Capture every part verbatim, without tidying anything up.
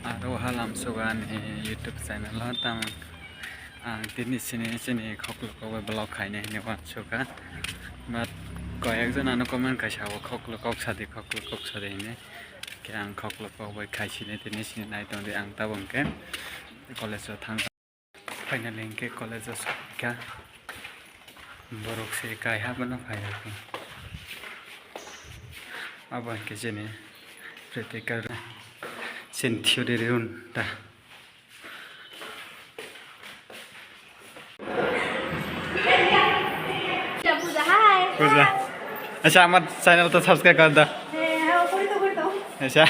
Aro halam sugan ni YouTube channel o tamo ang tini sini sini khoklo kok bai vlog khaina hini uansukha. But koyek jon ano comment kaisa o khoklo kok sadi, khoklo kok sadi hini. Khe ang khoklo kok bai khaisini tini sini nai tongdi ang tabuk khe college o thang. Finally hingke college o sokha. Borok se kaiha bono phai rok. Abo hingke chini practical chini theory run ta. Puja, hi. Puja. Acha, amar channel to subscribe kar da. He, he, kori to, kori to. Acha.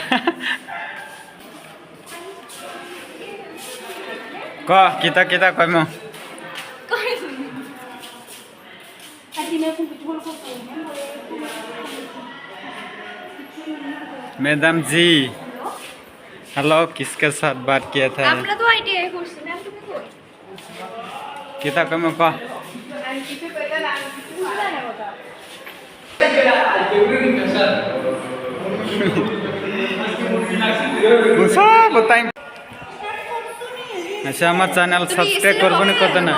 Ko, kita, kita, koimo. Madam ji, hello, kiske saath baat kiya tha? আমরা তো আইটিআই করছি না, তুমি কই? Kita koimo ko. Busa, butai. Acha, ama channel subscribe korboni kotona.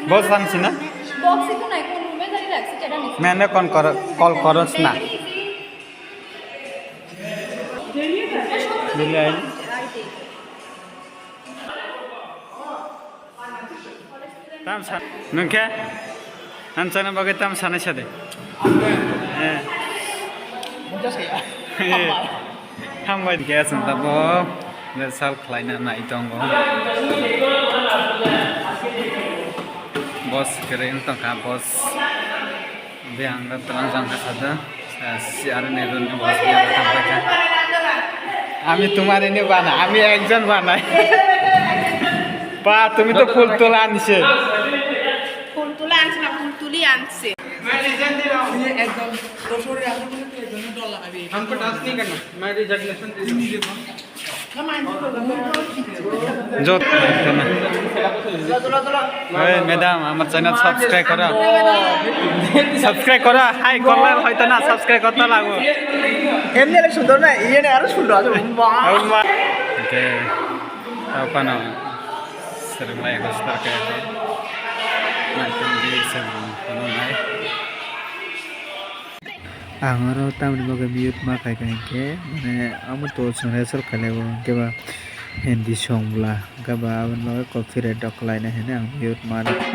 Boss hansi na? Mene kon kor, call koros na. Dili ai. Tam sa, nungke? Ang chana bagwi tam sanai sade. Eh. Eh. Hambai ke santa bo. Result khlaina nai tongo. Boss kere wng tongkha, boss. Biyang da tlang jang kha sada. Si aro ne run ni boss biyang da tang kha. Ami tumari ni bana, ami ekjon bana. Pa, tumi to phul tula anse. Phul tula anse na, phul tuli anse. हमको डांस नहीं करना, मैं रिजर्वेशन दे दूँ। Jot, hey, madam, amar channel subscribe kora. Subscribe kora, hai, korle hoito na, subscribe korta lagu. এমনি অনেক সুন্দর না, ইয়ে না, আরো সুন্দর আছে। বাহ। Okay. Tao pano, serem lai hostel ke. Nanti di sebelum kono nai. Ang oro tamni bagwi mute ma khaikha hinkhe, mane, amo to chwng rehearsal khailaibo hinkhe ba Hindi song bwla, hinkhe ba aboni bagwi copyright rok khlaina hinwi ang mute ma rwkha.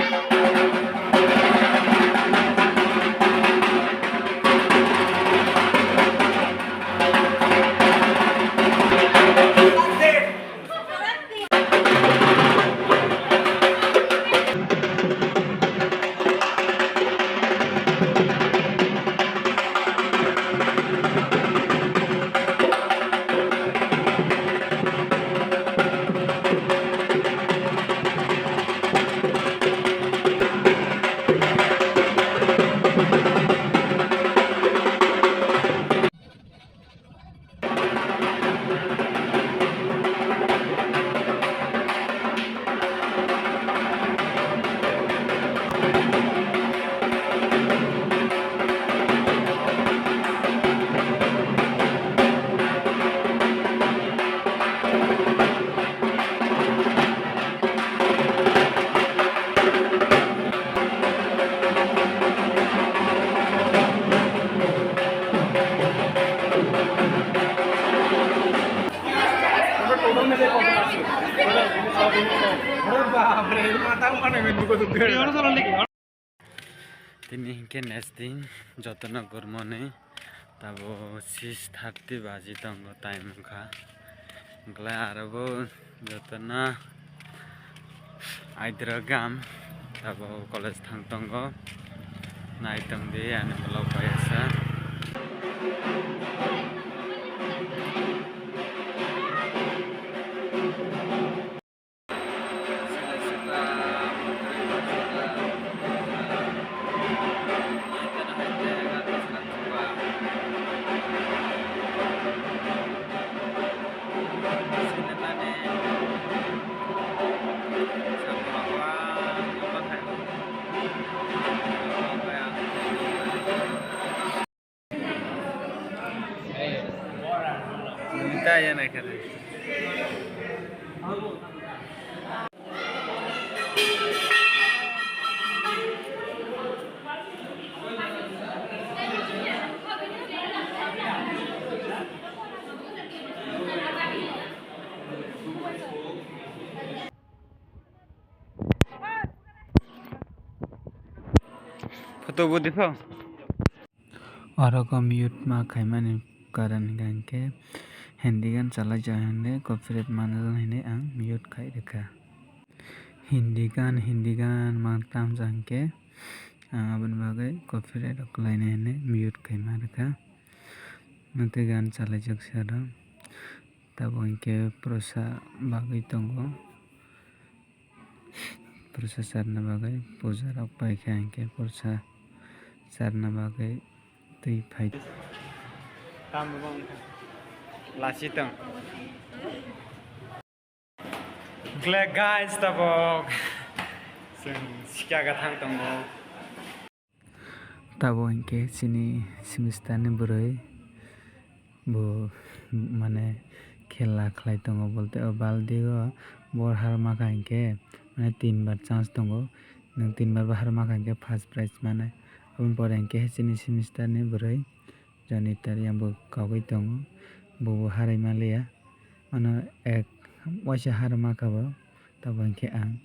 Tini hinkhe nesting jotono gurmani tabo six thirty baji tongo time wngkha. Wngkhe aro bo jotono aidro gam tabo college thang tongo. Nai tongdi ani vlog bai asa. Nini ta ya nai kha de. Photo bo dipho. Oro ko mute ma khaimani karon hinkha hinkhe Hindi gan chalaijak hinkhe copyright manjak hinwi ang mute khai rwkha. Hindi gan, Hindi gan ma tamjak hinkhe ang aboni bagwi copyright rok khlainai hinwi mute khaima rwkha. Nwtwi gan chalaijak se oro. Tabuk hinkhe porosa bagwi tongo. Porosa charna bagwi puja rok paikha hinkhe porosa charna bagwi twi phai. Tamo wngkha. Lasi tong. Gle guys, tabuk. Chwng sikya gathang tongo. Tabuk hinkhe chini semester ni bwrwi bo mane khela khlai tongo, bolte o baldi o bor har makha hinkhe mane tin bar chance tongo, nwng tin bar bo har makha hinkhe first prize manai. Aboni pore hinkhe chini semester ni bwrwi Jonitar yang bo kagwi tongo, bo bo harwi manliya. Ano ek waisa harwi mankha bo, tabuk hinkhe ang,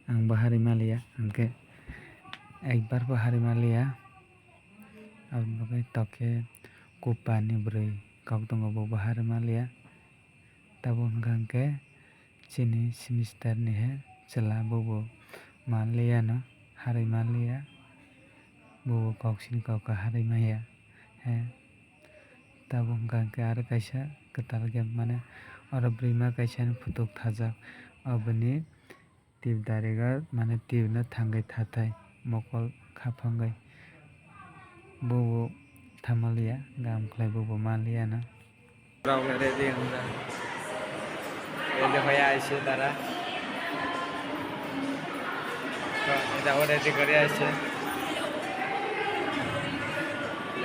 ang bo harwi manliya, hinkhe ekbar bo harwi manliya. Aboni bagwi tokhe kupani bwrwi kok tongo, bo bo harwi manliya. Tabuk hwnkha hinkhe chini semester ni he chwla, bo bo manliya no, harwi manliya, bo bo kok sini kok harwi manya he. Tabuk hwnkha hinkhe aro kaisa kwtal game, mane oro bwrwima kaisa ni phutuk thajak, oboni tip direct o mane tip no thangwi thathai mokol khaphangwi. Bo bo thamanliya, gam khlai bo bo manliya no. Rao ready hwnda. Ready hoya aise tara. To, eta o ready kori aise.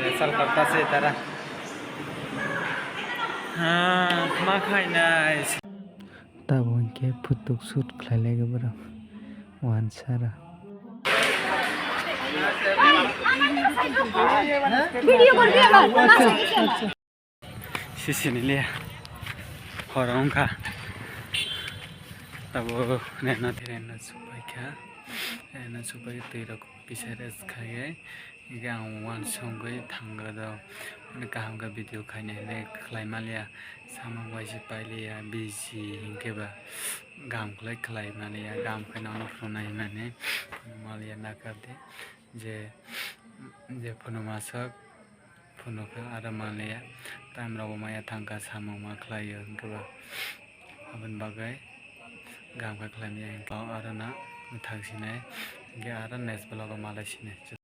Rehearsal korta se tara. Ha, ma khainai. Tabuk hinkhe phutuk shoot khlai lai borok wansara. Sisini le horo wngkha. Tabuk rena thai rena supai kha. Rena supai twi rok kisa rest khai. Hinkhe ang wansugwi thangwi rw, mane kaham khe video khaina hinwi khlai manliya, samung bai se pailiya, busy hinkhe ba kaham khlai khlai manliya, kaham khe nono phunuknai hinmani phunuk manliya, nakar di je, je phunuk masuk phunuk khe aro manliya, time rok bo maya thangkha samung ma khlaio hinkhe ba aboni bagwi kaham khe khlai manya hinkhe aro no mwthang sinai hinkhe aro next vlog o malai sinai.